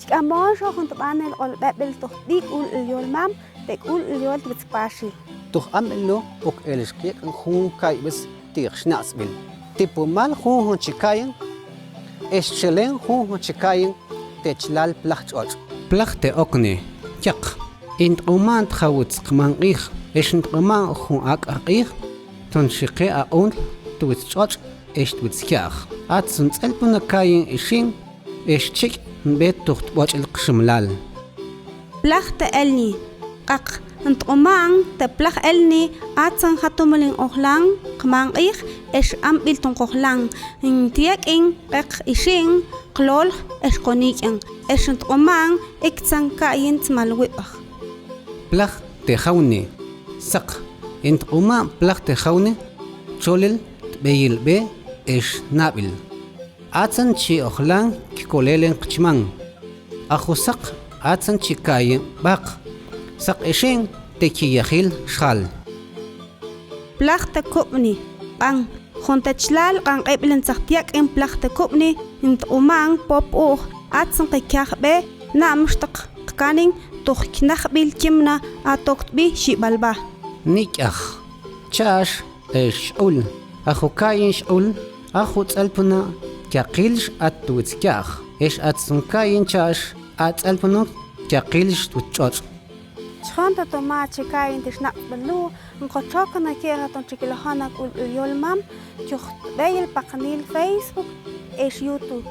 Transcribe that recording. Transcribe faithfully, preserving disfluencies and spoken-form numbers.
K'amoon xojun tbanel q'olb'eb'il tuj tb'i k'uul el yol mam, te k'uul el yol twitz paxil. Tuj amb'il lu' ok el xkyek'an jun kayb'is ti' xnaq'tzb'il. Tipumal junjun chi kayan, ex chelen junjun chi kayan te chlal plaj tx'otx'. Plaj te okni, yaq. In tq'uma'n tjawitz qman q'ij, ex in tq'uma'n jun ak'a q'ij, ton xiqe aq'untl twitz tx'otx' ex twitz ya'j. Atsun tz'elpuna kayan ixin, ex chik' nb'e tuj tb'otx'il qximlal. Plaj te elni, q'aq. In tq'uma'n te plaj elni, atsan jatumil in q'ojlan qman q'ij, ex amb'il ton q'ojlan, in tyek'in q'eq ixin, qlolj, ex qonik'an, ex in tq'uma'n iktsan kayin tsmal wib'aj. Plaj te jawni, saq. In tq'uma'n plaj te jawni, txolil tb'eyil b'e ex nab'il. Atsan chi q'ojlan kikolelen qchman. Aju saq, atsan chi kayin b'aq. Saq ixin te kiyajil xjal. Plaj te kub'ni, q'an. Jun te chlal q'anq'ib'il in tzaj tyek'in plaj te kub'ni, in tq'uma'n pop u'j, atsan qe kyajb'e, na'mxtaq qkanin tuj chnajb'il kimna, a tok tb'i xib'alb'a. Nik'aj, cha'ax, ex x'ul. Aju kayin x'ul, aju tz'elpuna kyaqilx at twitz ya'j, ex atsun kayin cha'ax, a tz'elpuna kyaqilx twitz tx'otx'. Chxon to toma chi kayin ti' xnaq'tzb'il lu', nkochokon a ki'ejat ton chi kilojon a k'uul el yol mam, kyojtb'eyil paqnil Facebook ex YouTube.